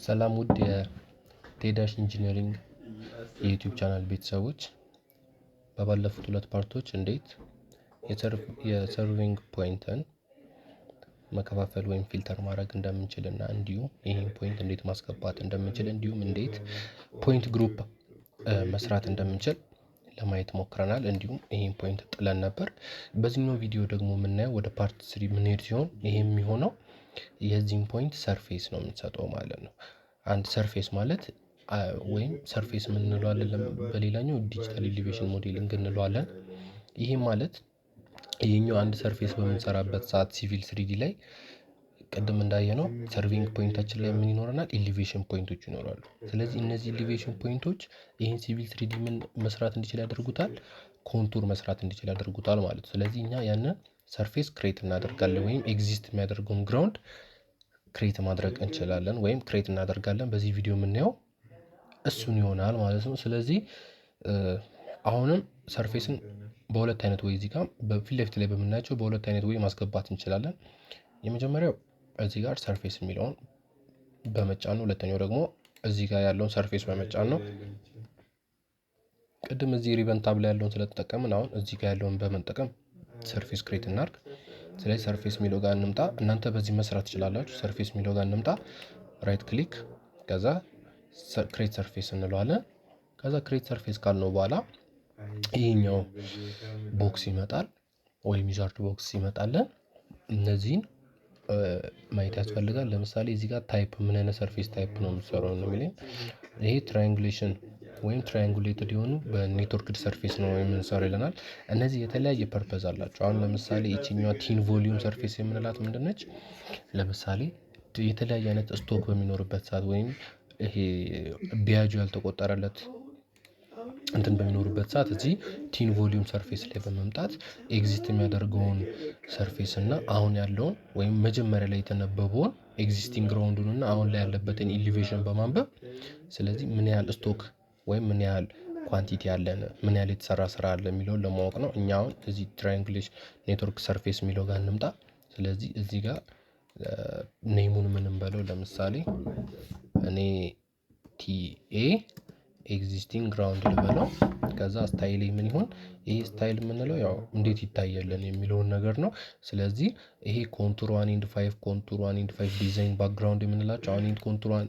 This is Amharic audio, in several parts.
ሰላም ውድ የቴዳሽ Engineering የ YouTube channel ቤተሰቦች፣ በባለፉት ሁለት part ኦች እንዴት የ surveying point ን መከፋፈል ወይም filter ማድረግ እንደምንችል እና እንዲሁም ይህን point እንዴት ማስገባት እንደምንችል፣ እንዲሁም እንዴት point group መስራት እንደምንችል ለማየት ሞክረናል። እንዲሁም ይህን point ጥለን ነበር። በዚህኛው ቪዲዮ ደግሞ የምናየው ወደ part 3 የምንሄድ ሲሆን፣ ይሄ የሚሆነው የዚህን point surface ነው የምንሰጠው ማለት ነው። አንድ surface ማለት ወይም surface የምንለዋለን፣ በሌላኛው digital elevation modeling እንለዋለን። ይሄ ማለት ይሄኛው አንድ surface በምንሰራበት ሰዓት Civil 3D ላይ ቅድም እንዳየነው surveying point ኣችን ላይ ምን ይኖረናል? Elevation point ኦች ይኖራሉ። ስለዚህ እነዚህ elevation point ኦች ይህን Civil 3D ምን መስራት እንዲችል ያደርጉታል? Contour መስራት እንዲችል ያደርጉታል ማለት ነው። ስለዚህ እኛ ያንን surface create እናደርጋለን ወይም exist የሚያደርገውን ground create ማድረግ እንችላለን ወይም create እናደርጋለን። በዚህ ቪዲዮ የምናየው እሱን ይሆናል ማለት ነው። ስለዚህ አሁንም surface ን በሁለት አይነት way፣ እዚህ ጋር በፊት ለፊት ላይ በምናያቸው በሁለት አይነት way ማስገባት እንችላለን። የመጀመሪያው እዚህ ጋር surface የሚለውን በመጫን ነው። ሁለተኛው ደግሞ እዚህ ጋር ያለውን surface በመጫን ነው። ቅድም እዚህ ribbon tab ላይ ያለውን ስለተጠቀምን አሁን እዚህ ጋር ያለውን በመጠቀም surface create እናርግ። ስለዚህ surface የሚለው ጋር እንምጣ። እናንተ በዚህ መስራት ትችላላችሁ። Surface የሚለው ጋር እንምጣ። Right click፣ ከዛ create surface እንለዋለን። ከዛ create surface ካልነው በኋላ ይህኛው box ይመጣል ወይም wizard box ይመጣለን። እነዚህን ማየት ያስፈልጋል። ለምሳሌ እዚህ ጋር type፣ ምን አይነት surface type ነው የምትሰራው ነው የሚለኝ። ይሄ triangulation ወይም triangulated የሆኑ በ networked surface ነው የምንሰራው ይለናል። እነዚህ የተለያየ purpose አላቸው። አሁን ለምሳሌ ይችኛዋ thin volume surface የምንላት ምንድነች? ለምሳሌ የተለያየ አይነት stock በሚኖርበት ሰዓት ወይም ይሄ ቢያጁ ያልተቆጠረለት እንትን በሚኖርበት ሰዓት እዚህ thin volume surface ላይ በመምጣት exist የሚያደርገውን surface እና አሁን ያለውን ወይም መጀመሪያ ላይ የተነበበውን existing ground ኡን እና አሁን ላይ ያለበትን elevation በማንበብ፣ ስለዚህ ምን ያህል stock ወይም ምን ያህል quantity አለን፣ ምን ያህል የተሰራ ስራ አለ የሚለውን ለማወቅ ነው። እኛ አሁን እዚህ triangulation network surface የሚለው ጋር እንምጣ። ስለዚህ እዚህ ጋር name ኡን ምን እንበለው? ለምሳሌ እኔ TA existing ground ልበለው። ከዛ style ምን ይሆን? ይሄ style የምንለው ያው እንዴት ይታየልን የሚለውን ነገር ነው። ስለዚህ ይሄ contour 1 and 5፣ contour 1 and 5 design background የምንላቸው፣ አሁን contour 1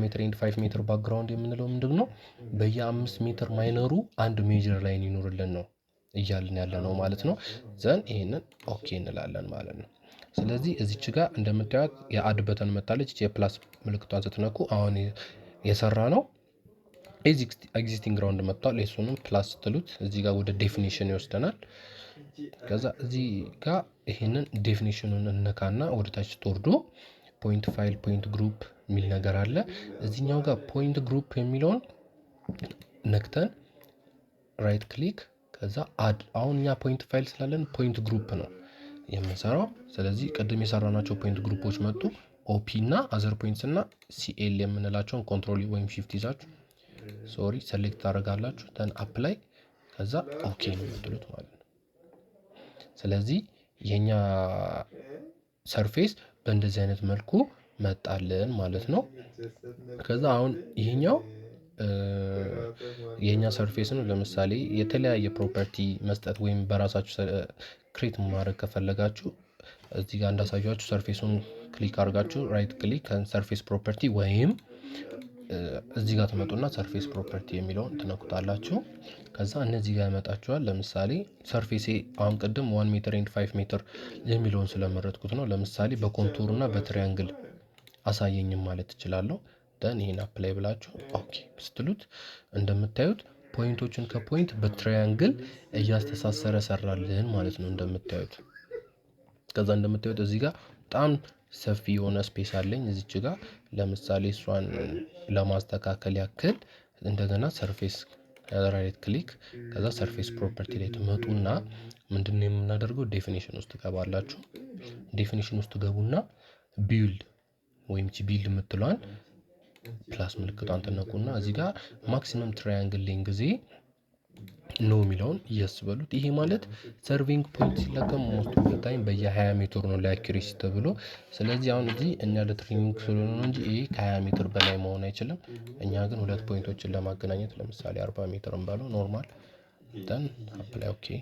meter and 5 meter background የምንለው ምንድን ነው? በየ5 ሜትር minor ኡ አንድ major line ይኖርልን ነው እያልን ያለ ነው ማለት ነው። Then ይሄንን okay እንላለን ማለት ነው። ስለዚህ እዚች ጋር እንደምታዩት የ add button መታለች። የ plus ምልክቷን ስትነኩ አሁን የሰራነው existing ground መጥቷል። የሱንም plus ስትሉት እዚህ ጋር ወደ definition ይወስደናል። ከዛ እዚህ ጋር ይሄንን definition ኑን እነካና ወደ ታች ስትወርዱ point file፣ point group የሚል ነገር አለ። እዚህኛው ጋር point group የሚለውን ነክተን right click፣ ከዛ add። አሁን እኛ point file ስላለን point group ነው የምንሰራው። ስለዚህ ቅድም የሰራናቸው point group ኦች መጡ። OP እና other points እና CL የምንላቸውን control ወይም shift ይዛችሁ፣ sorry፣ select ታደርጋላችሁ። Then apply፣ ከዛ okay ነው የምትሉት ማለት ነው። ስለዚህ የኛ surface በእንደዚህ አይነት መልኩ መጣልን ማለት ነው። ከዛ አሁን ይሄኛው የኛ surface ነው። ለምሳሌ የተለያየ property መስጠት ወይም በራሳችሁ create ማድረግ ከፈለጋችሁ እዚህ ጋር እንዳሳያችሁ surface ኡን click አድርጋችሁ right click surface property ወይም እዚህ ጋር ትመጡና surface property የሚለውን ትነኩታላችሁ። ከዛ እነዚህ ጋር ያመጣችኋል። ለምሳሌ surface ኤ አሁን ቅድም 1 meter and 5 meter የሚለውን ስለመረጥኩት ነው። ለምሳሌ በ contour እና በ triangle አሳየኝም ማለት ትችላለሁ። Then ይሄን apply ብላችሁ okay ስትሉት እንደምታዩት point ኦችን ከ point በ triangle እያስተሳሰረ ሰራልን ማለት ነው እንደምታዩት። ከዛ እንደምታዩት እዚህ ጋር በጣም ሰፊ የሆነ space አለኝ እዚች ጋር። ለምሳሌ እሷን ለማስተካከል ያክል እንደገና surface right click፣ ከዛ surface property ላይ ትመጡና ምንድነው የምናደርገው? Definition ውስጥ ትገባላችሁ። Definition ውስጥ ትገቡና build ወይም ቺ build የምትለዋን plus ምልክቷን ትነኩና እዚህ ጋር maximum triangle length No የሚለውን yes በሉት። ይሄ ማለት surveying point ሲለካ most of time በየ20 ሜትር ነው ለ accuracy ተብሎ። ስለዚህ አሁን እዚህ እኛ ለ training ስለሆነ ነው እንጂ ይሄ ከ20 ሜትር በላይ መሆን አይችልም። እኛ ግን ሁለት point ኦችን ለማገናኘት ለምሳሌ 40 ሜትር እንበለው normal፣ then apply፣ okay፣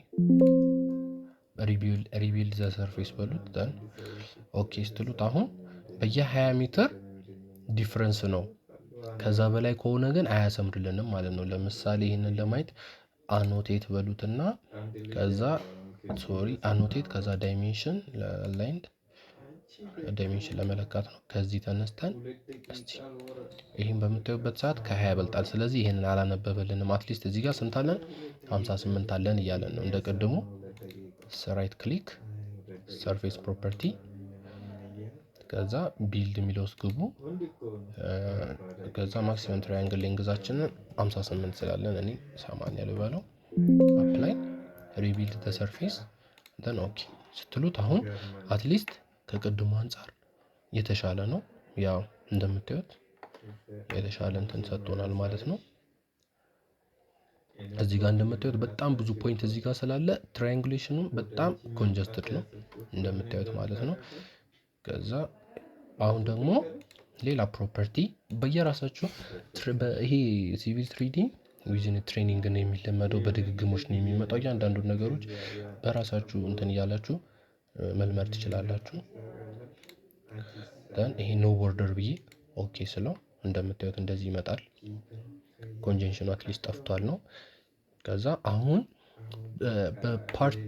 rebuild the surface በሉት፣ then okay ስትሉት አሁን በየ20 ሜትር difference ነው። ከዛ በላይ ከሆነ ግን አያሰምርልንም ማለት ነው። ለምሳሌ ይህንን ለማየት annotate በሉትና ከዛ፣ sorry፣ annotate ከዛ dimension line dimension ለመለካት ነው። ከዚህ ተነስተን እስቲ ይህን በምታዩበት ሰዓት ከ20 ይበልጣል። ስለዚህ ይህንን አላነበበልንም። At least እዚህ ጋር ስንት አለን? 58 አለን እያለን ነው። እንደ ቅድሙ right click፣ surface property፣ ከዛ build የሚለው ውስጥ ግቡ። ከዛ maximum triangle length ኣችንን 58 ስላለን እኔ 80 ልበለው። Apply፣ rebuild the surface፣ then okay ስትሉት አሁን at least ከቅድሙ አንጻር የተሻለ ነው። ያው እንደምታዩት የተሻለ እንትን ሰጥቶናል ማለት ነው። እዚህ ጋር እንደምታዩት በጣም ብዙ point እዚህ ጋር ስላለ triangulation ኑ በጣም congested ነው እንደምታዩት ማለት ነው። ከዛ አሁን ደግሞ ሌላ property በየራሳችሁ፣ ይሄ Civil 3D within training ነው የሚለመደው፣ በድግግሞሽ ነው የሚመጣው። እያንዳንዱን ነገሮች በራሳችሁ እንትን እያላችሁ መልመድ ትችላላችሁ። Then ይሄ no border ብዬ okay ስለው እንደምታዩት እንደዚህ ይመጣል። Congestion ኑ at least ጠፍቷል ነው። ከዛ አሁን በ part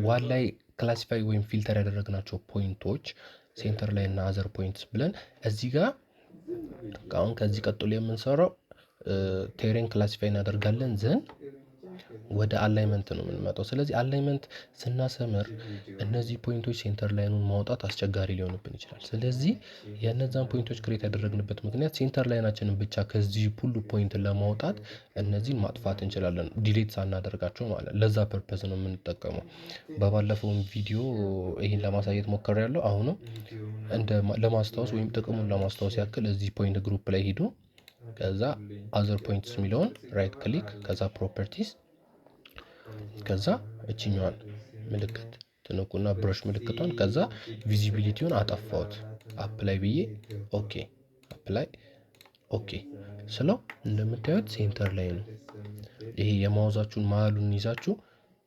one ላይ classify ወይም filter ያደረግናቸው point ኦች center line እና other points ብለን እዚህ ጋር አሁን ከዚህ ቀጥሎ የምንሰራው terrain classify እናደርጋለን፣ then ወደ alignment ነው የምንመጣው። ስለዚህ alignment ስናሰምር እነዚህ point ኦች center line ኑን ማውጣት አስቸጋሪ ሊሆንብን ይችላል። ስለዚህ የእነዛን point ኦች create ያደረግንበት ምክንያት center line ኣችንን ብቻ ከዚህ ሁሉ point ለማውጣት እነዚህን ማጥፋት እንችላለን፣ delete ሳናደርጋቸው ማለት። ለዛ purpose ነው የምንጠቀመው። በባለፈውም ቪዲዮ ይሄን ለማሳየት ሞክሬያለሁ። አሁንም እንደ ለማስታወስ ወይም ጥቅሙን ለማስታወስ ያክል እዚህ point group ላይ ሂዱ። ከዛ other points የሚለውን right click፣ ከዛ properties፣ ከዛ እችኛዋን ምልክት ትነኩና brush ምልክቷን፣ ከዛ visibility ውን አጠፋሁት። Apply ብዬ okay፣ apply፣ okay ስለው እንደምታዩት center line ነው። ይሄ የ mouse ኣችሁን መሀሉን ይዛችሁ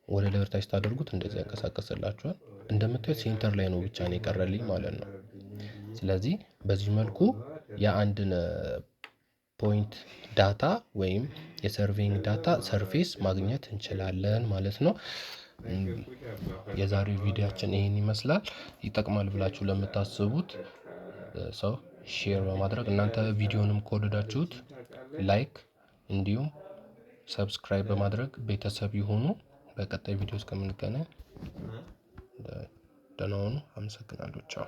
ወደ ላይ ወደታች ስታደርጉት እንደዚህ ያንቀሳቀስላችኋል። እንደምታዩት center line ነው ብቻ ነው የቀረልኝ ማለት ነው። ስለዚህ በዚህ መልኩ የአንድን point data ወይም የ surveying data surface ማግኘት እንችላለን ማለት ነው። የዛሬው ቪዲዮአችን ይሄን ይመስላል። ይጠቅማል ብላችሁ ለምታስቡት ሰው share በማድረግ፣ እናንተ ቪዲዮንም ከወደዳችሁት like እንዲሁም subscribe በማድረግ ቤተሰብ ይሁኑ። በቀጣይ ቪዲዮ እስከምንገናኝ ደህና ሁኑ። አመሰግናለሁ። ቻው።